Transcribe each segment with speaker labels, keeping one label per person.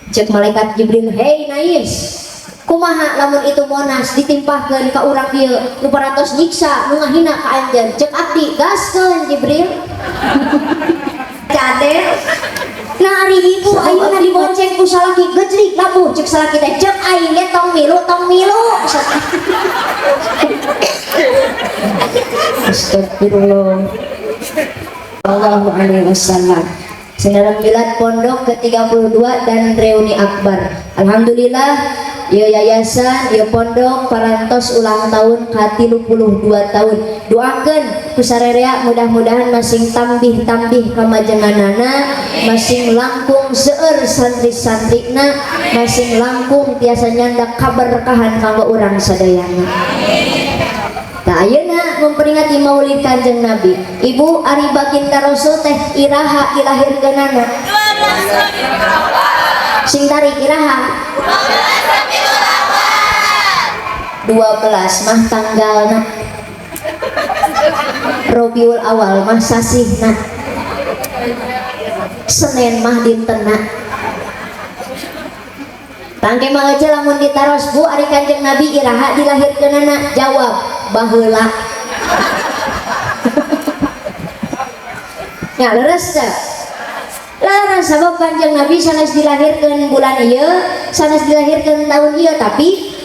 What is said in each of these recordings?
Speaker 1: Cek malaikat Jibril, "Hei Nais, kumaha lamun itu Monas ditimpahkeun ka urang dieu nu parantos nyiksa, nu ngahina ka anjeun?" Cek abdi, "Gaskeun, Jibril." Cadel. Nah, ari ibu ayeuna dibonceng ku salaki, gejlik labuh, cek salaki teh, "Cek aing ge tong milu, tong milu." Astagfirullah. Allahu alaihi wasallam. Sendaran Milad Pondok ke-32 dan reuni akbar. Alhamdulillah, ieu yayasan, ieu pondok parantos ulang tahun ke-32 tahun. Doakeun ku sarerea mudah-mudahan masing tambih-tambih kamajenganana, masing langkung seueur santri-santrina, masing langkung tiasa nyandak kaberkahan kanggo urang sadayana. Tah, ayeuna memperingati Maulid Kanjeng Nabi. Ibu, ari baginda Rasul teh iraha dilahirkeunana? Sing tarik, iraha? 12 mah tanggalna. Robiul Awal mah sasihna. Senin mah dintenna. Tangke mah aja lamun ditaros, "Bu, ari Kanjeng Nabi iraha dilahirkeunana?" Jawab, "Baheula." Ya leres teh? Leres, sabab Kanjeng Nabi sanes dilahirkeun bulan ieu, sanes dilahirkeun tahun ieu, tapi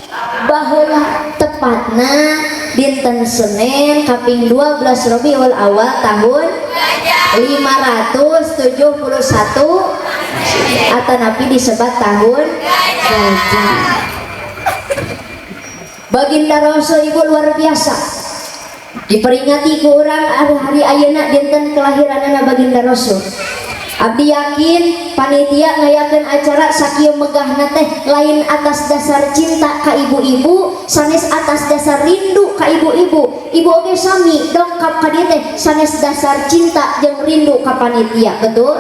Speaker 1: baheula, tepatna dinten Senin kaping 12 Rabiul Awal tahun 571 atau nabi disebat tahun gajah. Baginda Rasul, ibu, luar biasa diperingati ku urang hari ayeuna dinten kelahiranana baginda Rasul. Abdi yakin panitia ngayakeun acara sakieu megahna teh lain atas dasar cinta ka ibu-ibu, sanes atas dasar rindu ka ibu-ibu. Ibu oge sami dongkap ka dieu teh sanes dasar cinta jeung rindu ka panitia, betul?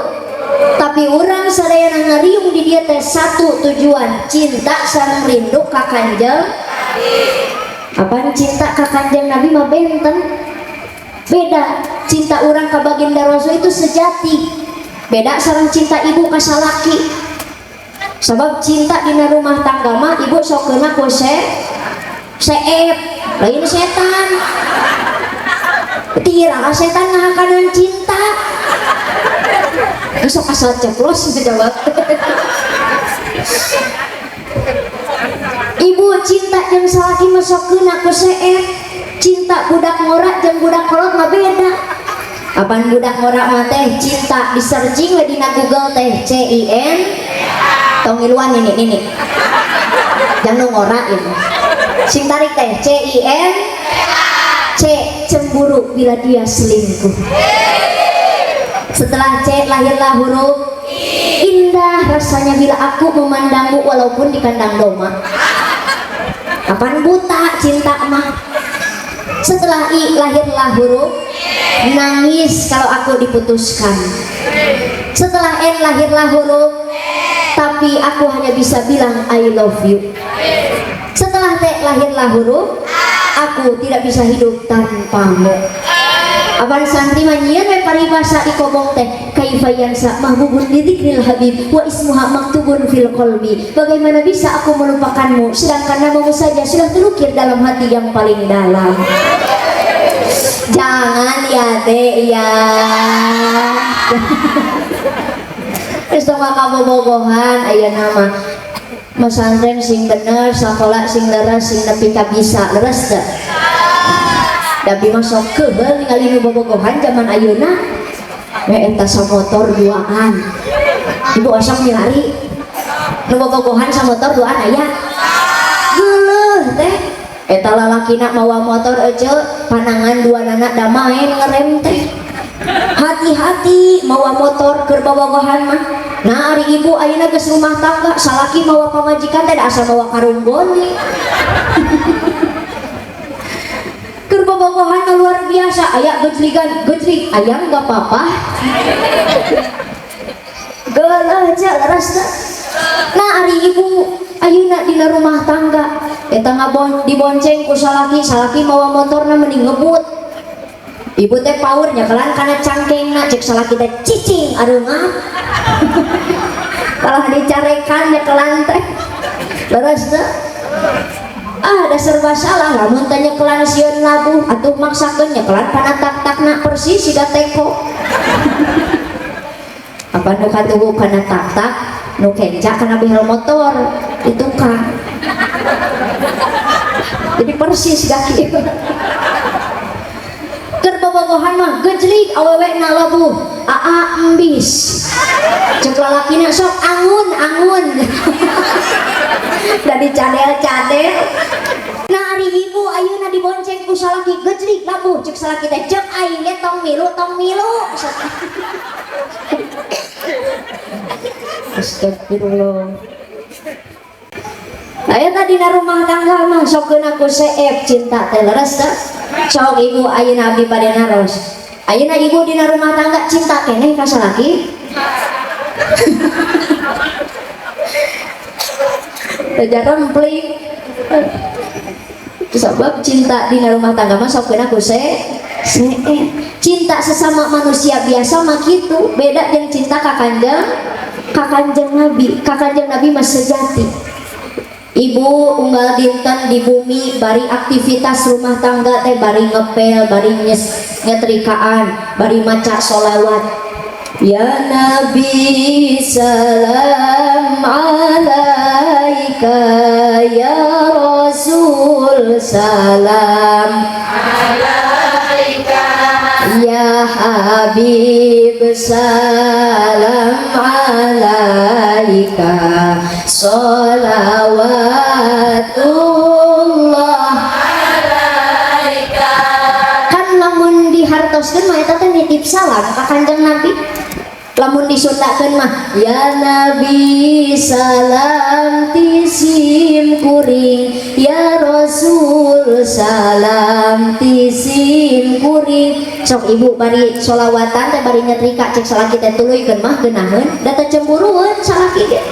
Speaker 1: Tapi urang sadayana ngariung di dieu teh satu tujuan, cinta sareng rindu ka Kanjeng. Apaan cinta ka Kanjeng Nabi mah benten. Beda, cinta urang ka baginda Rasul itu sejati. Beda sareng cinta ibu ka salaki. Sebab cinta dina rumah tangga mah ibu sok keuna ku seep, lain setan. Tira setan ngahakanan cinta. Sok asal ceplos jawab. Ibu cinta jeung salaki mah sok keuna ku seep. Cinta budak ngora jeung budak kolot mah beda. Apaan budak ngora mah teh cinta di searching we dina Google teh C I N tong ngiluan ini ini. Jangan nu ngora ini. Sing tarik teh C I N C, cemburu bila dia selingkuh. Setelah C lahirlah huruf I. Indah rasanya bila aku memandangmu walaupun di kandang domba. Apaan buta cinta mah. Setelah I lahirlah huruf nangis kalau aku diputuskan. Setelah N lahirlah huruf tapi aku hanya bisa bilang I love you. Setelah T lahirlah huruf aku tidak bisa hidup tanpamu. Apan santri mah nyieun we paribasa di kobong teh, kaifa yansa mahbubun li dzikril habib wa ismuha maktubun fil qalbi. Bagaimana bisa aku melupakanmu sedangkan namamu saja sudah terukir dalam hati yang paling dalam. Jangan ya dek ya. Geus tong kabobogohan ayeuna mah. Masantren sing bener, sakola sing leres, sing nepi ka bisa, leres teu? Tapi masuk kebel ningali nu bobogohan zaman ayeuna. We eta samotor duaan. Ibu osok milari. Nu bobogohan samotor duaan aya. Geuleuh teh. Eta lalakina mawa motor ece panangan dua nana damaen ngerem teh. Hati-hati mawa motor keur bobogohan mah. Nah, ari ibu ayeuna geus rumah tangga, salaki mawa pamajikan teh da asa mawa karung goni. Keur bobogohan luar biasa, aya gejligan, gejlig, ayang enggak apa-apa. Geuleuh aja leres teh. Nah, ari ibu ayeuna dina rumah tangga eta ngabon dibonceng ku salaki, salaki mawa motorna mending ngebut. Ibu teh power nyekelan kana cangkengna, cek salaki teh, "Cicing areungat." Kalah dicarekan nyekelan teh. Leres teu? Ah, dasar serba salah lamun teh nyekelan sieun labuh atuh maksakeun nyekelan kana tak-takna persis siga teko. Apa nu katuhu kana tak-tak, nu kenca kana behel motor di tukang. Jadi persis gak kieu. Keur bobogohan mah gejlig awewe na labuh, aa embis. Cek lalakina sok angun angun. Da dicadel-cadel. Nah, ari ibu ayeuna dibonceng ku salaki gejlig labuh, cek salaki teh cek aing ge tong milu tong milu. Astagfirullah. Aya tadi na rumah tangga mah sok keuna ku seep cinta teh, leres teh? Sok ibu ayeuna abdi bade naros. Ayeuna ibu dina rumah tangga cinta keneh ka salaki? Teu jarempling. Sebab cinta dina rumah tangga mah sok keuna ku seep. Cinta sesama manusia biasa mah kitu, beda jeung cinta ka kanjeng Nabi. Ka kanjeng Nabi mah sejati. Ibu unggal dinten di bumi bari aktivitas rumah tangga teh bari ngepel, bari nyetrikaan, bari maca sholawat. Ya Nabi salam alaika, ya Rasul salam alaika, ya Habib salam alaika, sholawatullah alaika. Kan lamun dihartoskeun mah eta teh nitip salam ka Kanjeng Nabi. Lamun disundakeun mah ya Nabi salam ti sim kuring, ya Rasul salam ti sim kuring. Sok ibu bari sholawatan teh bari nyetrika cek salaki teh tuluykeun mah geunaheun da teu cemburueun salaki ge.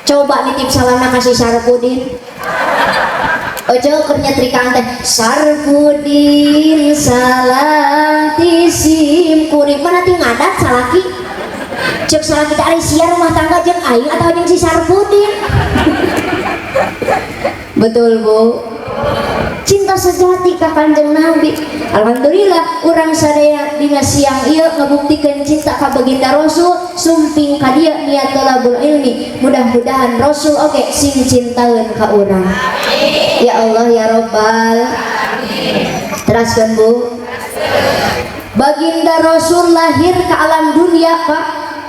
Speaker 1: Coba nitip salamna ka si Sarpudin. Ojo keur nyetrikaan teh Sarpudin salam ti sim kuring, mana ti ngadat salaki. Cek salaki teh ari sia rumah tangga jeung aing atawa jeung si Sarpudin. Betul Bu. Cinta sejati ka Kanjeng Nabi. Alhamdulillah urang sadaya dina siang ieu ngabuktikeun cinta ka baginda Rasul, sumping ka dieu niat thalabul ilmi. Mudah-mudahan Rasul oge sing cintaeun ka urang. Amin. Ya Allah ya Rabbal alamin. Teraskeun Bu. Baginda Rasul lahir ke alam dunia Pak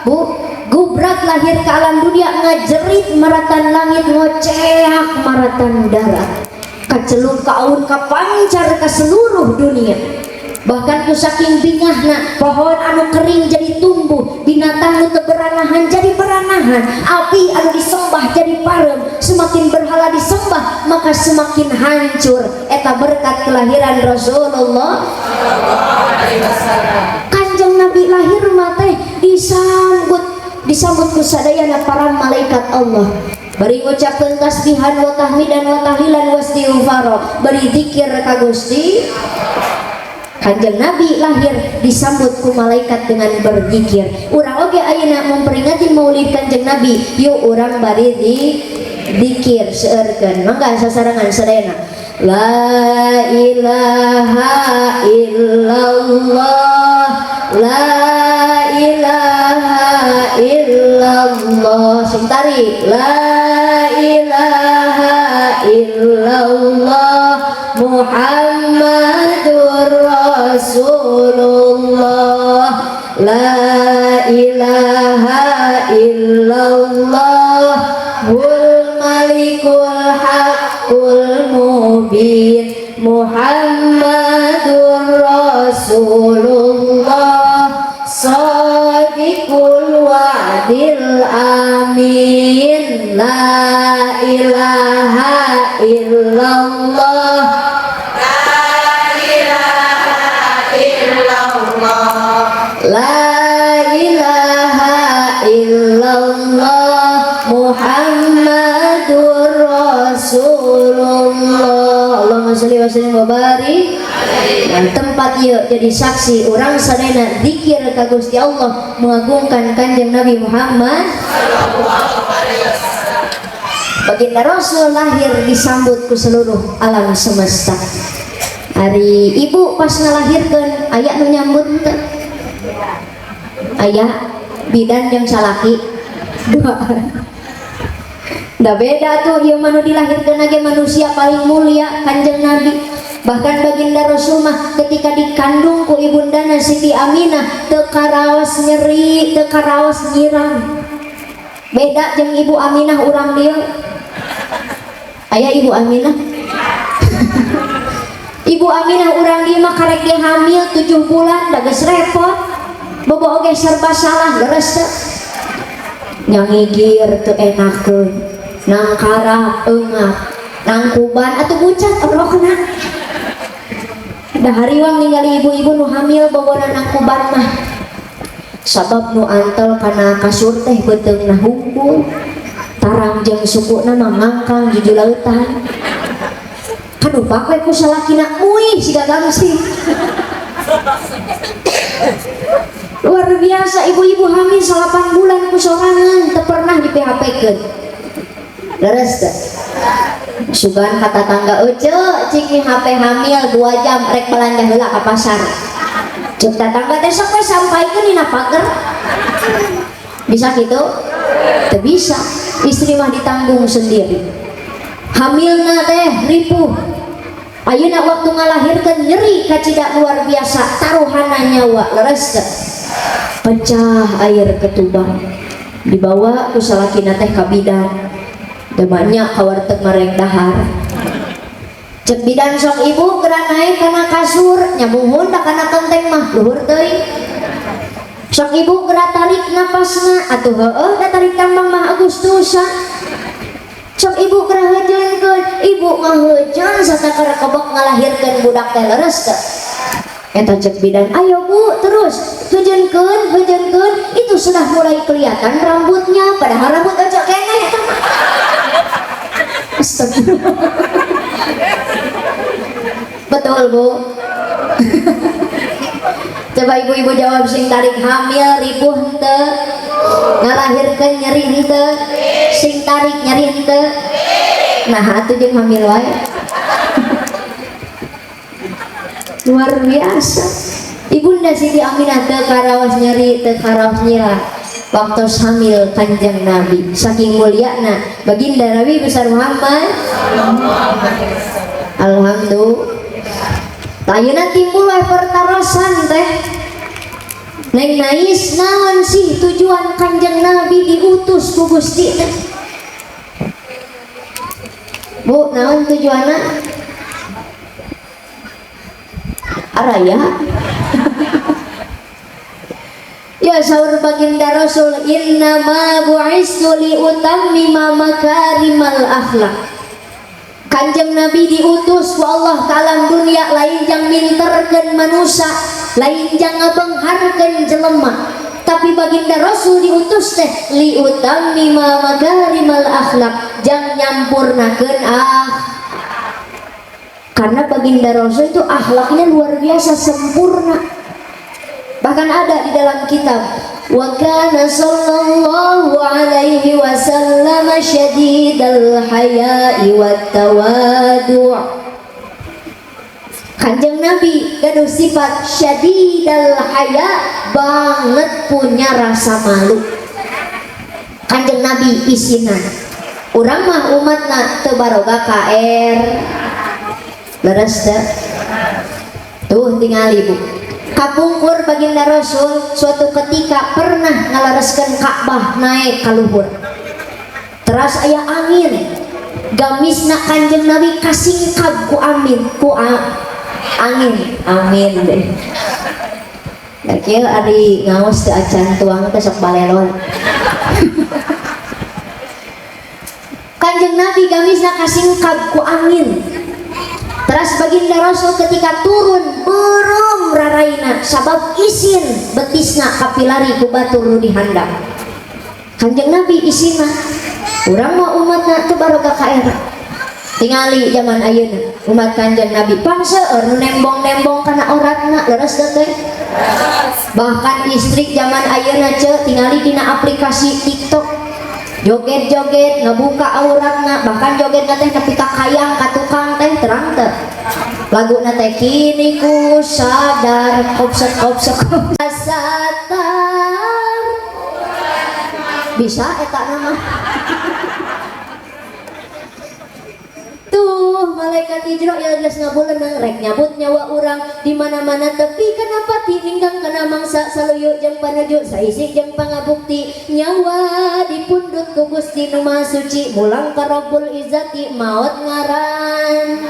Speaker 1: Bu, gubrak lahir ke alam dunia ngajerit maratan langit, ngoceak maratan darat, kaceluk kaun kapancar ke seluruh dunia. Bahkan ku saking bingahna pohon anu kering jadi tumbuh, binatang nu teu beranahan jadi beranahan, api anu disembah jadi parem. Semakin berhala disembah maka semakin hancur. Eta berkat kelahiran Rasulullah. Kanjeng Nabi lahir mah teh disambut ku sadayana para malaikat Allah. Bari ngucapkeun tasbihan wa tahmidan wa tahlilan wa istighfar, bari zikir ka Gusti. Kanjeng Nabi lahir disambut ku malaikat dengan berzikir. Urang oge ayeuna memperingati Maulid Kanjeng Nabi, yuk urang bari zikir seueurkeun. Mangga sasarengan sadayana. La ilaha illallah, la ilaha illallah. Sing tarik la ilaha illallah Muhammadur Rasulullah, la ilaha illallah wal malikul haqqul mubin Muhammadur Rasulullah sadiqul wa'dil amin, la ilaha illallah,
Speaker 2: la ilaha illallah,
Speaker 1: la ilaha illallah Muhammadur Rasulullah. Allahumma sholli wa sallim wa barik. Dan tempat ieu jadi saksi urang sadayana zikir ka Gusti Allah, mengagungkan Kanjeng Nabi Muhammad. Baginda Rasul lahir disambut ku seluruh alam semesta. Hari ibu pas ngalahirkeun, aya nu nyambut teu? Aya bidan jeung salaki dua. Da beda tuh ieu mah, nu dilahirkeun ge manusia paling mulia, Kanjeng Nabi. Bahkan baginda Rasul mah ketika dikandung ku ibundana Siti Aminah teu karaos nyeri, teu karaos nyirang. Beda jeung Ibu Aminah urang dieu. Aya Ibu Aminah? Ibu Aminah urang dieu mah karek ge hamil 7 bulan da geus repot. Bobo oge serba salah, leres teu? Nyangigir teu enakeun, nangkara eungap, nangkuban atuh bucat orokna. Da hariwang ningali ibu-ibu nu hamil bobona nangkuban mah. Sabab nu antel kana kasur teh beuteungna hungkul. Tarang jeung sukuna mah mangkang jujulautan. Kadupak we ku salakina, uih siga gangsing. Luar biasa, ibu-ibu hamil 8 bulan ku sorangan teu pernah di PHP-keun. Leres teu? Sugan kata tangga, "Ece, cik nih HP hamil 2 jam rek belanja heula ka pasar." Cek tetangga teh, "Sok we sampaikeun dina pager." Bisa gitu? Teu bisa. Istri mah ditanggung sendiri. Hamilna teh ripuh. Ayeuna waktu ngalahirkeun nyeri kacida luar biasa, taruhana nyawa, leres teu? Pecah air ketuban. Dibawa ku salakina teh ka bidan. Da banyak ka warteg marek dahar. Cek bidan, "Sok ibu geura naik kana kasur." Nya muhun, da kana kenteng mah luhur teuing. "Sok ibu geura tarik napasna." Atuh heueuh, da tarik tambang mah Agustusan. "Sok ibu geura heujeunkeun." Ibu ngaheujeun satakar kebek ngalahirkeun budak teh, leres teu? Eta cek bidan, "Ayo Bu, terus heujeunkeun, heujeunkeun." Itu sudah mulai kelihatan rambutnya, padahal rambut aja keneh eta mah. Astagfirullah. Betul, Bu? Coba ibu-ibu jawab sing tarik, hamil ripuh henteu? Ngalahirkeun nyeri henteu? Sing tarik, nyeri henteu? Nah, atuh jeung hamil wae. Luar biasa. Ibunda Siti Aminah teu karaos nyeri, teu karaos nyirah waktu hamil Kanjeng Nabi. Saking muliana baginda Nabi besar Muhammad. Alhamdulillah. Ayeuna timbul we pertarosan teh. Neng Nais, naon sih tujuan Kanjeng Nabi diutus ku Gusti teh? Bu, naon tujuanna? Araya. Ya, saur baginda Rasul, "Innama bu'istu li utammima makarimal akhlak." Kanjeng Nabi diutus ku Allah ke alam dunia lain jang minterkeun manusia, lain jang ngabengharkeun jelema, tapi baginda Rasul diutus teh li utammima makarimal akhlak, jang nyampurnakeun ah. Karena baginda Rasul itu akhlaknya luar biasa sempurna. Bahkan ada di dalam kitab, "Wa kana sallallahu alaihi wasallam syadidal haya'i wat tawadu'." Kanjeng Nabi gaduh sifat syadidal haya, banget punya rasa malu. Kanjeng Nabi isinan. Urang mah umatna teu baroga KR. Leres teu? Tuh tingali, Bu. Kapungkur baginda Rasul suatu ketika pernah ngalereskeun Ka'bah naik ka luhur. Teras aya angin. Gamisna Kanjeng Nabi kasingkab ku amin, ku angin. Amin deh. Da kieu ari ngaos teu acan tuang teh sok balelon. Kanjeng Nabi gamisna kasingkab ku angin. Teras baginda Rasul ketika turun beureum raraina sabab isin betisna kapilari ku batur nu dihandap. Kanjeng Nabi isina. Urang mah umatna teu baroga ka era. Tingali zaman ayeuna umat Kanjeng Nabi pangseueur nu nembong-nembong kana auratna, leres teu teh? Bahkan istri zaman ayeuna ceu tingali dina aplikasi TikTok joget-joget ngebuka auratna, bahkan joget teh nepi ka kayang ka tukang teh, terang teu? Laguna teh kini ku sadar kopset kopset satar bisa eta nama. Tuh malaikat Ijro ya geus ngabuleunang rek nyabut nyawa urang di mana-mana tepi kana pati ninggang kana mangsa saluyu jeung panuju saisi jeung pangabukti nyawa dipundhut ku Gusti Nu Maha Suci mulang ka Rabbul Izzati maot ngaran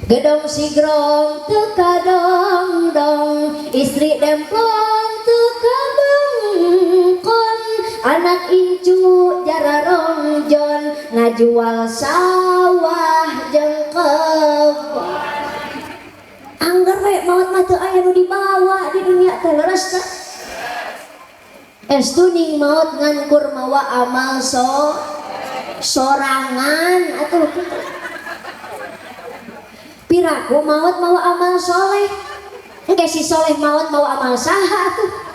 Speaker 1: gedong sigrong teu kadongdong istri demplon teu kabengkon anak incu jararongjon ngajual sawah jeung kebon. Angger we maot mah teu aya nu dibawa di dunia teh, leres teh? Estu ning maot ngan kur mawa amal sorangan atuh kitu. Piraku maot mawa amal soleh, engke si soleh maot mawa amal saha atuh?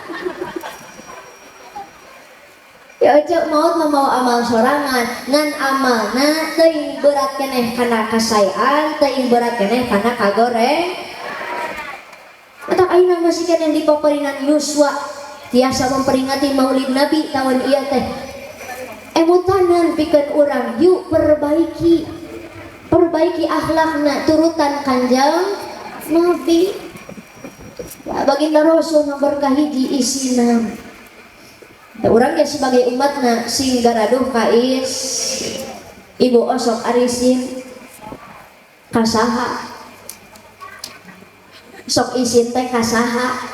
Speaker 1: Ya cek maot mah mawa amal sorangan, ngan amalna teuing berat keneh kana kasaean, teuing berat keneh kana kagoreng. Eta ayeuna masih keneh di paparinan yuswa tiasa memperingati Maulid Nabi tahun ieu teh. Emutanan pikeun urang yuk perbaiki, perbaiki akhlakna turutan Kanjeng Nabi. Ya, baginda Rasul nomor kahiji isina. Urang ge sebagai umatna sing garaduh kais ibu osok arisin kasaha sok isin teh kasaha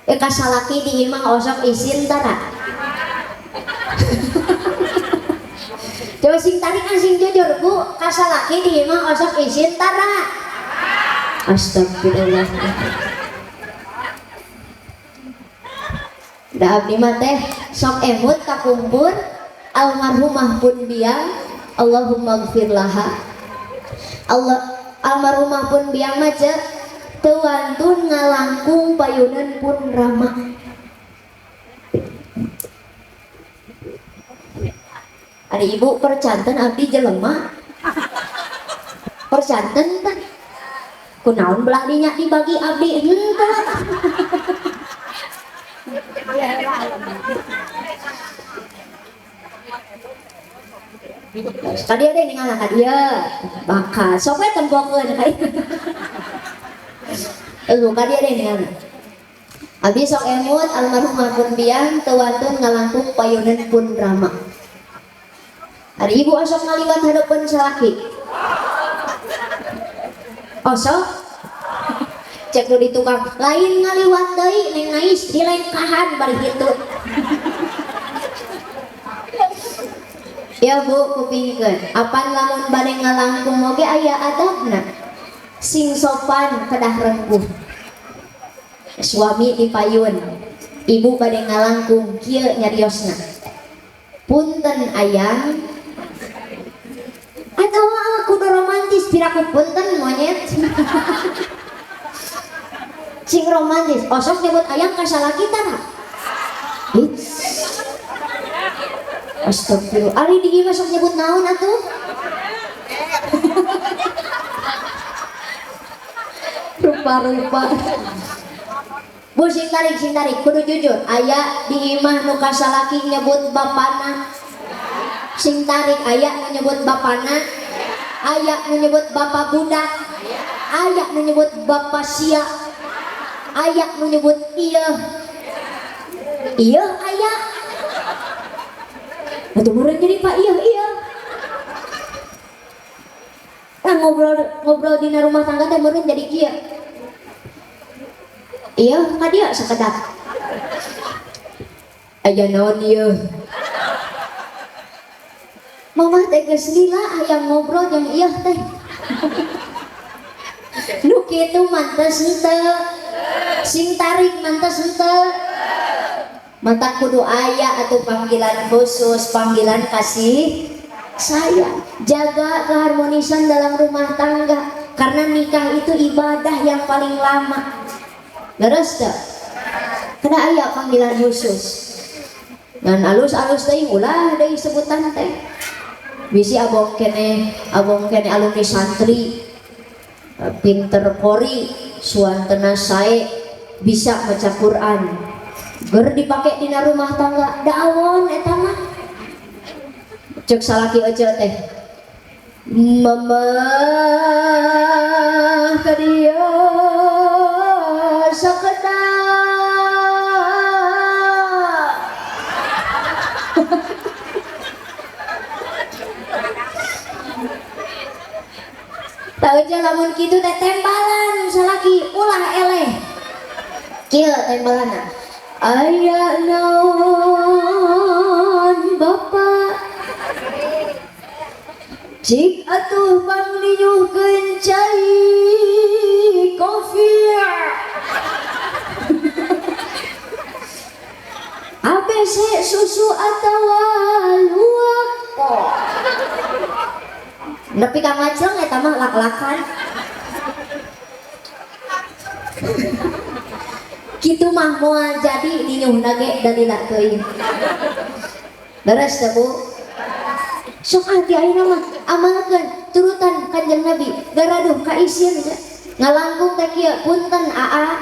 Speaker 1: kasalaki di imah osok isin tara. Coba sing tarik sing jujur bu, kasalaki di imah osok isin tara. Astagfirullah. Da abdi mah teh sok emut kakumpur almarhumah pun biang Allahumma gfir laha. Allah almarhumah pun biang mah ceu teu wantun ngalangkung payunan pun rama. Ari ibu percanten abdi jelema. Percanten teh kunaon belah dinya dibagi abdi henteu. Tadi ada yang ngalah ka dia bakal sok we tempokeun ka ieu. Ka dia ada yang ngalah. Abdi sok emut almarhumah pun biang teu wantun ngalangkung payunan pun rama. Ari ibu osok ngaliwat hareupeun salaki. Osok cek nu di tukang lain ngaliwat deui neng nais dilengkahan bari kitu. Ya bu kupingkeun apan lamun bade ngalangkung oge aya adabna sing sopan kedah rengkuh. Suami dipayun ibu bade ngalangkung kieu nyariosna punten ayang atawa kudu romantis piraku punten monyet. Sing romantis osok nyebut ayang ka salaki tara. Astagfirullah, ari di imah sok nyebut naon atuh? Rupa-rupa. Bu sing tarik, kudu jujur. Aya di imah nu kasalaki nyebut bapana. Sing tarik aya nu nyebut bapana. Aya nu nyebut bapa budak. Aya nu nyebut bapa sia. Aya nu nyebut ieu. Ieu aya. Atuh meureun jadi pak ieu ieu. Nah ngobrol dina rumah tangga teh meureun jadi kieu. Ieu ka dieu sakedap. Aya naon ieu? Mamah teh geus lila hayang ngobrol jeung ieu teh. Nu kitu mantes henteu. Sing tarik mantes henteu. Mata kudu aya atau panggilan khusus, panggilan kasih sayang. Jaga keharmonisan dalam rumah tangga, karena nikah itu ibadah yang paling lama. Leres teu? Kena aya panggilan khusus. Ngan alus-alus teuing ulah deui sebutan teh. Bisi abong keneh alumni santri, pinter kori, suantena sae, bisa maca Quran. Ger dipake dina rumah tangga, da awon eta mah. Cek salaki ece teh, mama ka dieu sakedap. Tah ece lamun kitu teh tembalan salaki ulah eleh. Kieu tembalanna. Aya naon bapak, cik atuh panglinyuhkeun cai kopi. ABC susu atawa luwak. Nepi ka ngaceng eta mah lak-lakan. Kitu mah moal jadi ninyuhna ge dalila teuing. Leres teh Bu? Sok ati ayeuna mah amalkeun turutan Kanjeng Nabi, garaduh ka isin ngalangkung teh kieu, punten aa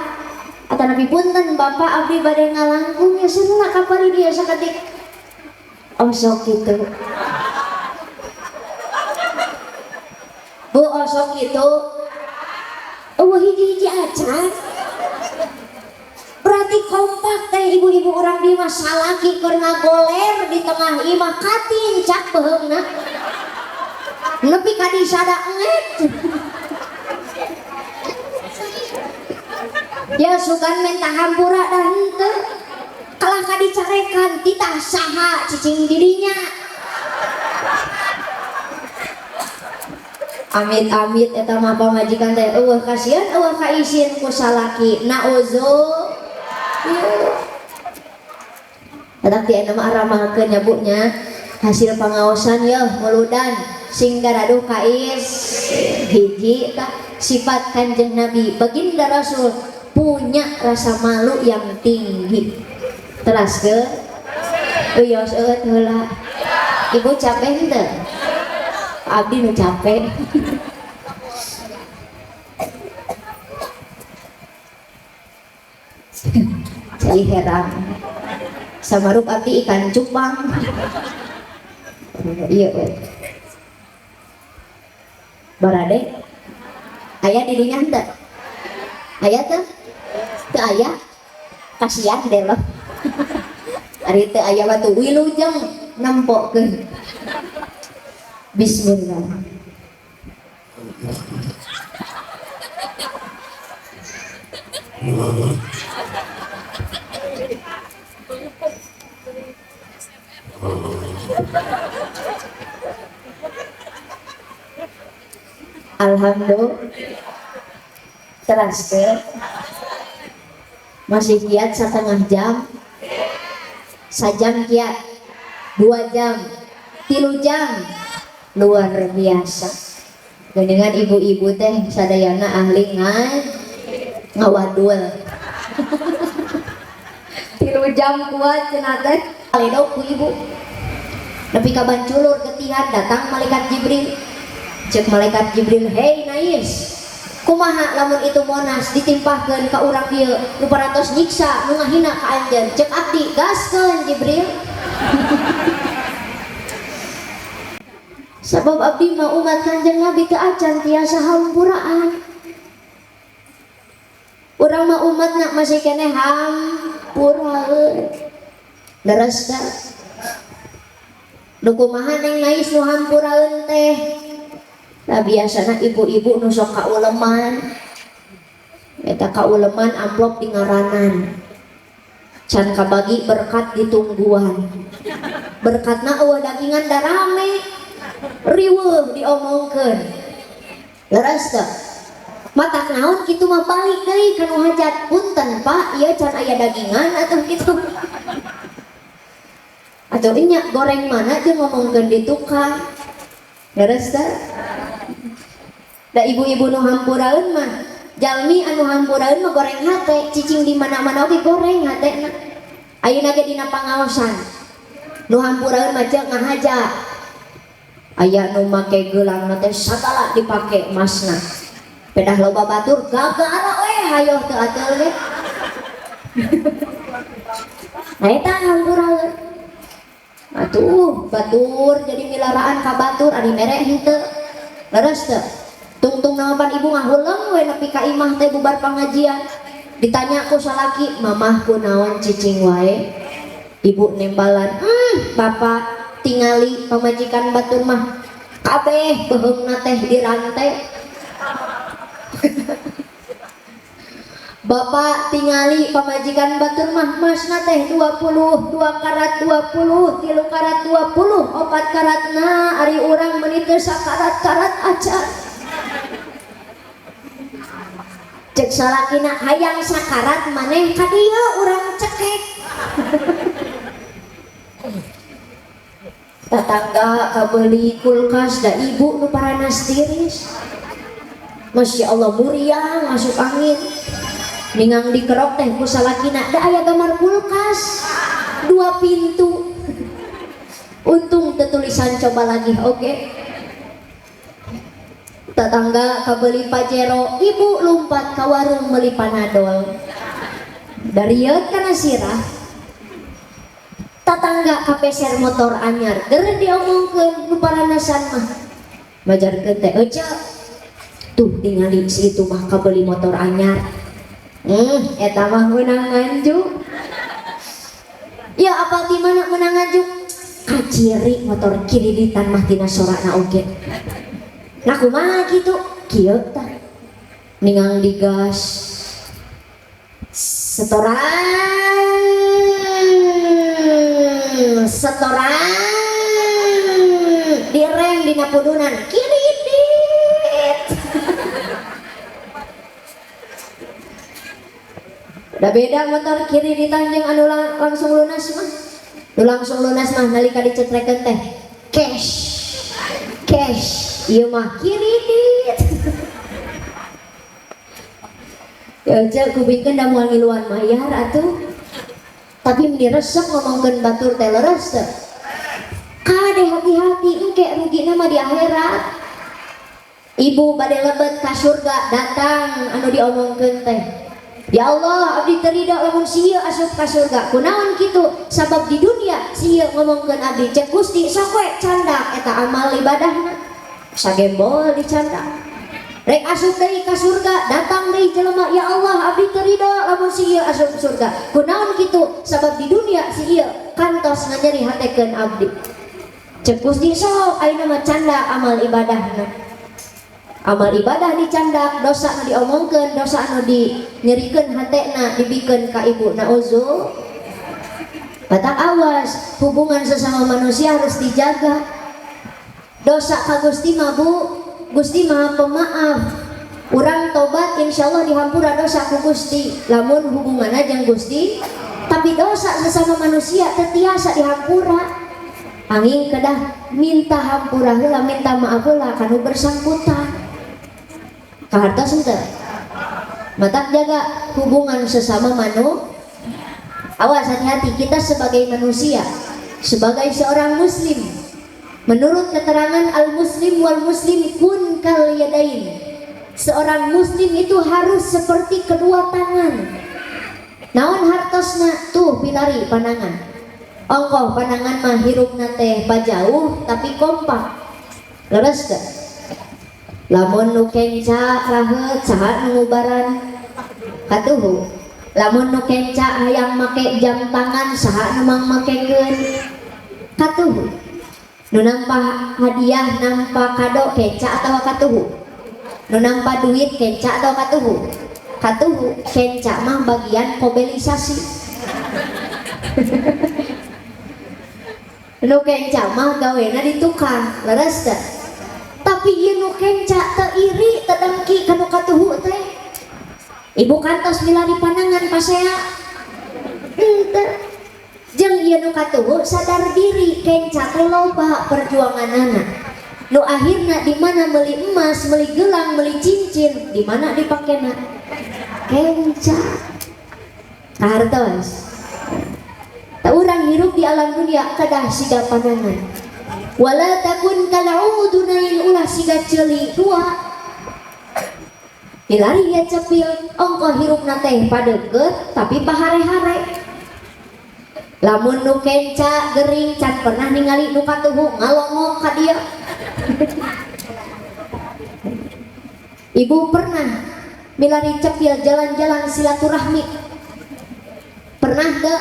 Speaker 1: atanapi punten bapak abdi bade ngalangkung ya seunah kapari dia sakedik. Osok kitu. Bu osok kitu. Eueuh hiji-hiji acan. Berarti kompak teh ibu-ibu orang di mah salaki keur ngagoler di tengah imah katincak beuheungna. Nepi ka disada enget. Ya sugan menta hampura dah henteu. Kalah ka dicarekan titah saha cicing dirinya. Amit-amit eta mah pamajikan teh eueuh kasihan eueuh ka isin ku salaki. Nauzu. Tadak di anu mah aramalkeun nya Bu nya. Hasil pangaosan yeuh muludan sing garaduh kais hiji tah sifat Kanjeng Nabi baginda Rasul punya rasa malu yang tinggi. Teraskeun euy eueuh heula. Ibu capek henteu? Abdi nu capek. Cai herang. Samarup abdi ikan cupang. Iya we. Barade aya di dinya henteu? Aya teu? Teu aya? Kasihan deh loh. Ari teu aya batu wilujeng nempokeun. Bismillah. Alhamdulillah. Teraskeun. Masih kiat setengah jam, sajam kiat, 2 jam, 3 jam, luar biasa. Geningan ibu-ibu teh sadayana ahli ngawadul. 3 jam kuat cenah teh. Aledok ku ibu. Nepi ka banculur getihan datang malaikat Jibril. Cek malaikat Jibril, "Hei Nais, kumaha lamun itu Monas ditimpahkeun ka urang dieu nu parantos nyiksa nu ngahina ka anjeun?" Cek abdi, "Gaskeun Jibril." Sabab abdi mah umat Kanjeng Nabi teu acan tiasa hampuraan. Urang mah umatna masih keneh hampuraeun. Leres teh. Nu kumaha Neng Nais nu hampuraeun teh? Nah, biasana ibu-ibu nu sok kauleman. Eta kauleman amplop di ngaranan. Can kabagi berkat ditungguan. Berkatna eueuh dagingan da rame. Riweuh diomongkeun. Leres teh. Matak naon kitu mah balik deui ka nu hajat. Punten Pak, ieu can aya dagingan atuh kitu. Atau nya goreng mana jeung ngomongkeun di tukang. Leres teh? Da ibu-ibu nu hampuraeun mah, jalmi anu hampuraeun mah goreng hate, cicing di mana-mana oge goreng hatena. Ayeuna ge dina pangaosan. Nu hampuraeun mah ceuk ngahaja. Aya nu make geulangna teh sagala dipake emasna. Pedah loba batur gagara we hayoh teu ateul ge. Nah eta hampuraeun. Atuh batur jadi milaraan ka batur ari mere henteu. Leres teu? Tungtung namapan ibu ngahuleng we nepi ka imah teh bubar pangajian. Ditanya ku salaki, "Mamah kunaon cicing wae?" Ibu nembalan, bapak tingali pamajikan batur mah kabeh beuheungna teh dirante." Bapak tingali pamajikan batur mah masna teh 20, 2 karat 20, 3 karat 20, 4 karat na ari urang meuni teu sakarat-karat acan. Cek salakina hayang sakarat maneh ka dieu urang cekek. Tetangga kabeuli kulkas da ibu nu paranas tiris. Masya Allah muriang masuk angin. Ningang dikerok teh ku salakina da aya gambar kulkas 2 pintu. Untung teu tulisan coba lagi oke. Okay. Tetangga kabeli Pajero, ibu lompat ka warung meuli Panadol. Darieut kana sirah. Tetangga kapeser motor anyar, ger diomongkeun nu paranasan mah. Majarkeun teh euceu. Tuh tingali si itu mah kabeli motor anyar. Eta mah meunang nganjuk. Ya apal di mana meunang nganjuk? Kaciri motor kiriditan mah tina sorana oge. Nah kumaha kitu? Kieu tah. Ningang digas. Setoran. Setoran. Direm dina pudunan. Kiridit. Da beda motor kiriditan jeung anu langsung lunas mah. Nu langsung lunas mah nalika dicetrekeun teh cash. Cash. Ieu mah kiridit. Ya cek kubikeun da moal ngiluan mayar atuh. Tapi meni resep ngomongkeun batur teh leres teh. Kade hati-hati engke rugina mah di akhirat. Ibu bade lebet ka surga datang anu diomongkeun teh. Ya Allah abdi teu ridho lamun sieu asup ka surga. Kunaon kitu? Sabab di dunia sieu ngomongkeun abdi cek Gusti sok we candak eta amal ibadahna. Sagembol dicandak. Rek asup deui ka surga, datang deui jelema, ya Allah abdi teu ridho lamun si ieu asup surga. Kunaon kitu? Sabab di dunia si ieu kantos nganyeri hatekeun abdi. Cek Gusti sok ayeuna mah candak amal ibadahna. Amal ibadah dicandak, dosa nu diomongkeun, dosa nu dinyerikeun hatena dibikeun ka ibu. Nauzu. Batak awas, hubungan sesama manusia harus dijaga. Dosa ka Gusti mah Bu, Gusti Maha Pemaaf. Urang tobat insyaallah dihampura dosa ku Gusti. Lamun hubunganna jeung Gusti, tapi dosa sesama manusia teu tiasa dihampura. Angin kedah minta hampura heula, minta maaf heula kanu bersangkutan. Kahartos henteu? Matak jaga hubungan sesama manusia. Awas hati-hati, kita sebagai manusia, sebagai seorang muslim, menurut keterangan al-muslim wal muslim kun kal yadain. Seorang muslim itu harus seperti kedua tangan. Naon hartosna? Tuh pilari pandangan. Ongkoh pandangan mah hirupna teh pajauh tapi kompak. Leres teu? Lamun nu kenca raheut saha nu ngubaran? Katuhu. Lamun nu kenca hayang make jam tangan saha nu mangmakekeun? Katuhu. Nu nampa hadiah nampa kado kenca atawa katuhu? Nu nampa duit kenca atawa katuhu? Katuhu. Kenca mah bagian kobelisasi. Nu kenca mah gawena di tukang, leres teh? Tapi ieu nu kenca teu iri teu dengki ka nu katuhu teh. Ibu kantos milari pandangan pasea. Henteu. Jeung ieu nu katuhu sadar diri, kenca teh loba perjuanganana. Nu akhirna di mana meuli emas, meuli gelang, meuli cincin, di mana dipakena? Kenca. Kahartos. Tah, urang hirup di alam dunia kedah siga panangan. Wala takun kal udunain, ulah siga ceuli dua. Milari ya cepil, ongko hirupna teh padeukeut tapi pahare-hare. Lamun nu kenca gering, can pernah ningali nu katuhu ngalongok ka dia. Ibu pernah milari cepil jalan-jalan silaturahmi? Pernah teu?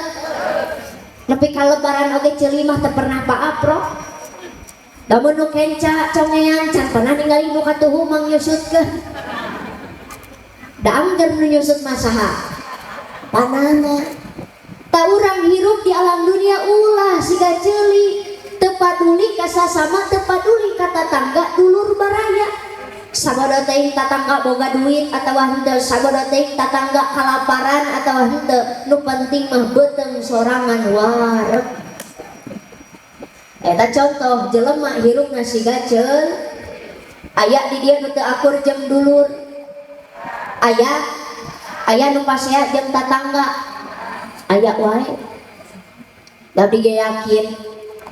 Speaker 1: Nepi ka lebaran oge ceuli mah teu pernah paapro. Lamun nu kenca congean, can pernah ningali nu katuhu mangyusutkeun. Da angger nu nyusut mah saha? Panana. Tah, urang hirup di alam dunia ulah siga ceuli, teu paduli ka sasama, teu paduli ka tatangga, dulur baraya. Sabodo teuing tatangga boga duit atawa henteu, sabodo teuing tatangga kalaparan atawa henteu, nu penting mah beuteung sorangan wareg. Eta contoh jelema hirupna siga ceuli. Aya di dieu nu teu akur jeung dulur, aya. Aya nu pasea jeung tatangga, aya wae. Tapi ge yakin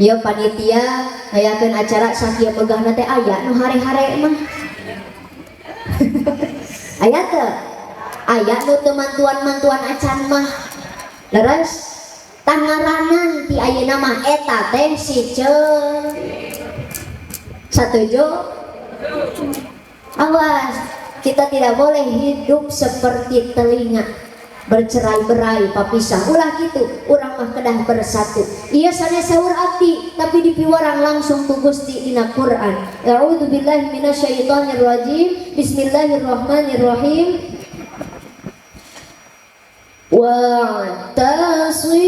Speaker 1: ieu panitia ngayakeun acara sakieu megahna teh aya nu hare-hare mah. Aya teu? Aya nu teu mantuan-mantuan acan mah. Leres? Tah, ngaranan ti ayeuna mah eta teh si ceuli. Satuju? Awas, kita tidak boleh hidup seperti telinga bercerai-berai papisah. Ulah gitu, urang mah kedah bersatu. Iya, sanes saur abdi, tapi dipiwarang langsung ku Gusti dina Quran. A'udzubillahi minasyaitonirrajim. Bismillahirrahmanirrahim. Wa'tasimu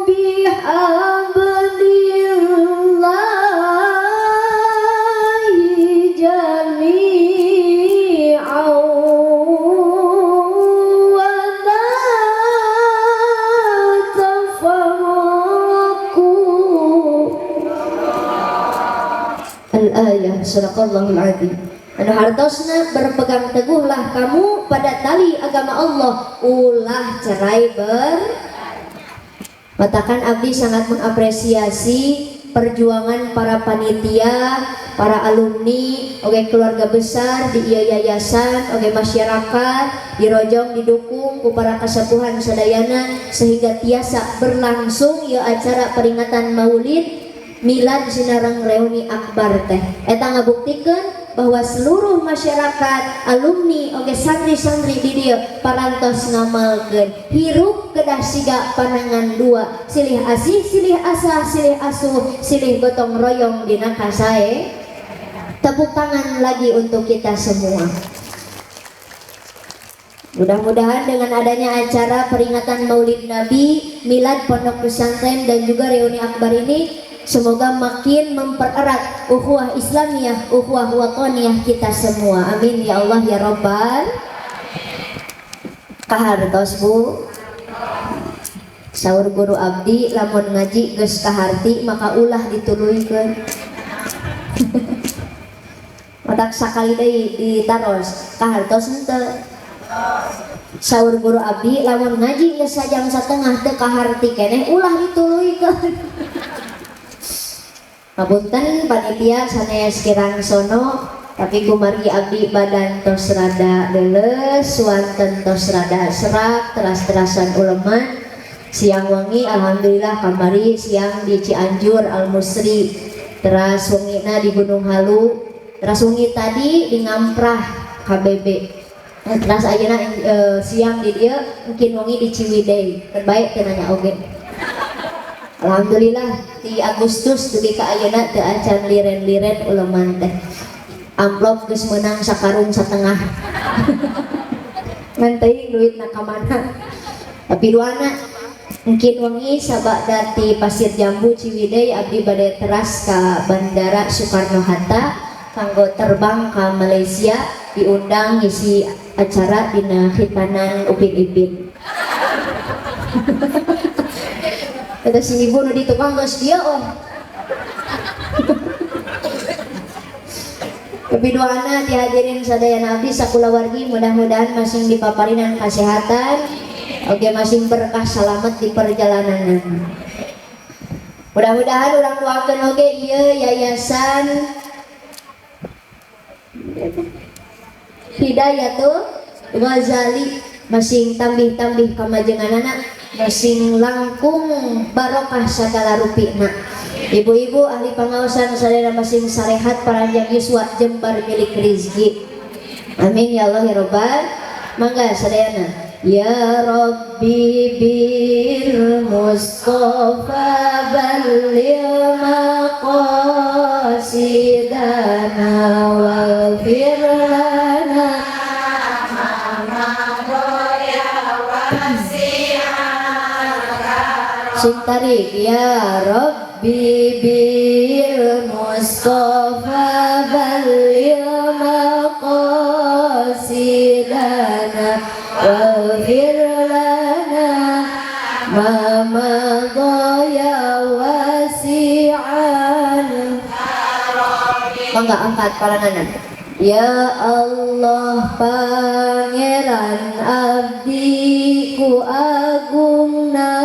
Speaker 1: bihablillahi jami'an wa la tafarraqu. Al-ayah, sadaqallahul azim. Anu hartosna, berpegang teguhlah kamu pada tali agama Allah, ulah cerai ber. Matakan abdi sangat mengapresiasi perjuangan para panitia, para alumni, oke, keluarga besar di ieu yayasan, oke, masyarakat dirojong, didukung ku para kasepuhan sadayana sehingga tiasa berlangsung ieu acara peringatan Maulid Milad sinareng reuni akbar teh. Eta ngabuktikeun bahwa seluruh masyarakat, alumni, oge santri-santri di dieu parantos ngamalkeun hirup kedah siga panangan dua, silih asih, silih asah, silih asuh, silih gotong royong dina kasae. Tepuk tangan lagi untuk kita semua. Mudah-mudahan dengan adanya acara peringatan Maulid Nabi, Milad Pondok Pesantren dan juga reuni akbar ini semoga makin mempererat ukhuwah Islamiyah, ukhuwah watoniyah kita semua. Amin ya Allah ya Rabbal. Kahartos, Bu? Saur guru abdi, lamun ngaji geus kaharti maka ulah dituluykeun. Matak sakali deui ditaros, kahartos henteu? Saur guru abdi, lamun ngaji geus sajam satengah teu kaharti keneh, ulah dituluykeun. Ngapunten panitia sanes kirang sono, tapi kumargi abdi badan tos rada leuleus, suanten tos rada serak, teras-terasan uleman siang wengi. Alhamdulillah kamari siang di Cianjur Al Musri, teras wengina di Gunung Halu, teras wengi tadi di Ngamprah KBB. Teras ayeuna siang di dieu, mungkin wengi di Ciwidey. Terbaik teu nanya oge. Alhamdulillah di Agustus dugi ka ayeuna teu acan liren-liren uleman teh. Amplop geus meunang sakarung satengah, ngan teuing duitna ka mana. Tapi duana mungkin wengi sabada ti Pasir Jambu Ciwidey abdi bade teras ka Bandara Soekarno Hatta kanggo terbang ka Malaysia, diundang ngisi acara dina khitanan Upin Ipin. Kata si ibu nu di tukang geus dieu oh. Kebiduana dihadirin sadayana abdi sakulawargi mudah-mudahan masing dipaparinan kesehatan, oke masing berkah selamat di perjalanan. Mudah-mudahan urang doakeun oge ieu yayasan Hidayatul Ghazali masing tambih-tambih kamajenganana, masing langkung barokah sagala rupina. Ibu-ibu ahli pangaosan sadaya masing sarehat paranjang yuswa jembar milik rizki. Amin ya Allah ya Rabbal. Mangga sadayana. Ya Rabbi bil Mustafa balligh maqasidana waghfir lana sing tarik. Ya Rabbi bil Mustafa balligh maqasidana waghfir lana ma madha ya wasi'an. Mangga angkat paranana. Ya Allah Pangeran abdi ku agungna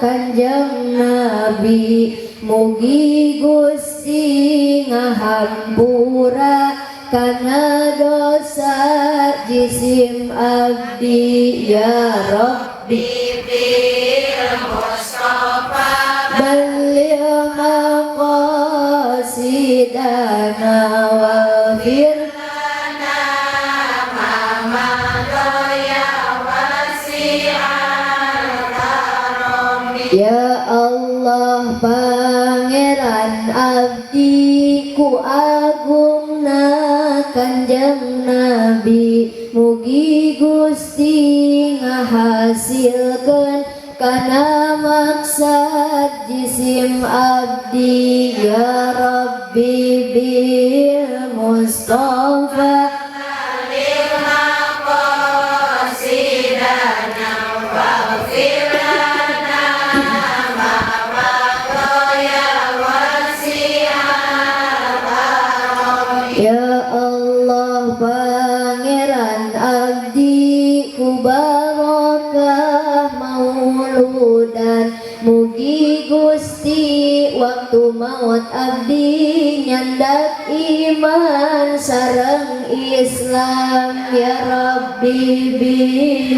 Speaker 1: Kanjeng Nabi, mugi Gusti ngahampura kana dosa jisim abdi. Ya Rabbi
Speaker 2: bil Mustafa
Speaker 1: balligh maqasidana waghfir
Speaker 2: lana ma madha ya wasi'al karami.
Speaker 1: Ya Allah Pangeran abdi ku agungna Kanjeng Nabi, mugi Gusti ngahasilkeun kana maksad jisim abdi. Ya Rabbi bil Mustafa
Speaker 2: balligh maqasidana waghfir lana ma madha ya wasi'al karami.
Speaker 1: Ya Allah Pangeran abdi ku barokah mauludan, mugi Gusti waktu maut abdi nyandak iman sareng Islam. Ya Rabbi bil